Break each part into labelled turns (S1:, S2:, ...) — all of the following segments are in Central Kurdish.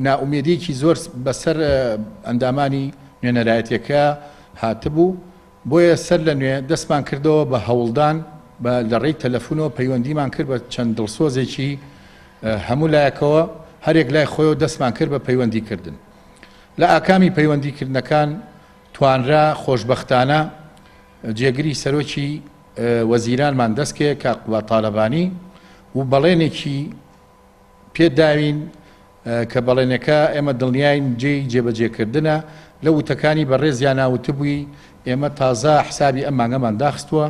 S1: نائومێدیەکی زۆر بەسەر ئەندامانی نوێنەرایەتیەکە هاتبوو، بۆیە سەر لە نوێ دەستمان کردەوە بە هەوڵدان بە لە ڕێی تەلەفونەوە پەیوەندیمان کرد بە چەند دڵسۆزێکی هەموو لایەکەوە هەرێک لای خۆیەوە دەستمان کرد بە پەیوەندی کردن. لە ئاکامی پەیوەندی کردنەکان توانرا خۆشبەختانە جێگری سەرۆکی وەزیرانمان دەست کێ کاک قوباد تالەبانی و بەڵێنێکی پێ داوین کە بەڵێنەکە ئێمە دڵنیاین جێی جێبەجێکردنە، لە وتەکانی بەڕێزیانا وتبووی ئێمە تازە حسابی ئەم مانگەمان داخستووە،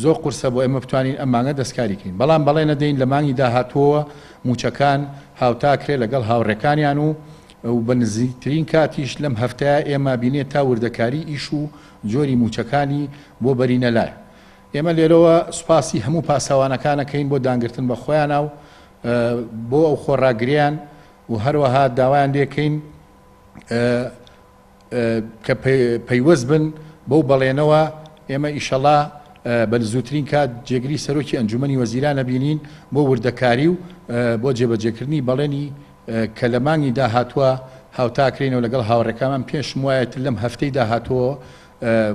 S1: زۆر قورسە بۆ ئێمە بتوانین ئەم مانگە دەستکاری کەین، بەڵام بەڵێن ئەدەین لە مانگی داهاتووەوە مووچەکان هاوتاکرێ لەگەڵ هاوڕێکانیان و و بە نزیکترین کاتیش لەم هەفتەیە ئێمە بینێ تا وردەکاری ئیش و جۆری مووچەکانی بۆ بەرینە لای. ئێمە لێرەوە سوپاسی هەموو پاسەوانەکان ئەکەین بۆ دانگرتن بە خۆیانا و بۆ ئەو خۆڕاگریان و هەروەها داوایان لێکەین کە پەیوەست بن بەو بەڵێنەوە ئێمە ئیشەڵا بە زووترین کات جێگری سەرۆکی ئەنجومەنی وەزیران ئەبینین بۆ وردەکاری و بۆ جێبەجێکردنی بەڵێنی کە لە مانگی داهاتووە هاوتاکرێنەوە لەگەڵ هاوڕێکانمان پێشم وایە لەم هەفتەی داهاتووە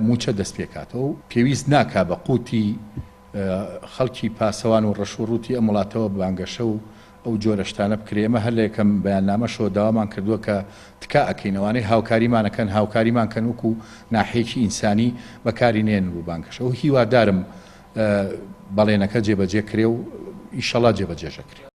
S1: مووچە دەست پێکاتەوە و پێویست ناکا بە قوتی خەڵکی پاسەوان و ڕەش و ڕووتی ئەم وڵاتەوە بانگەشە و ئەو جۆرە شتانە بکرێ، ئێمە هەر لە یەکەم بەیاننامەشەوە داوامان کردووە کە تکا ئەکەین ئەوانەی هاوکاریمان ئەکەن هاوکاریمان کەن وەکو ناحیەکی ئینسانی بەکاری نەیەنن بۆ بانگەشە و هیوادارم بەڵێنەکە جێبەجێ کرێ و ئیشەڵا جێبەجێش ئەکرێ.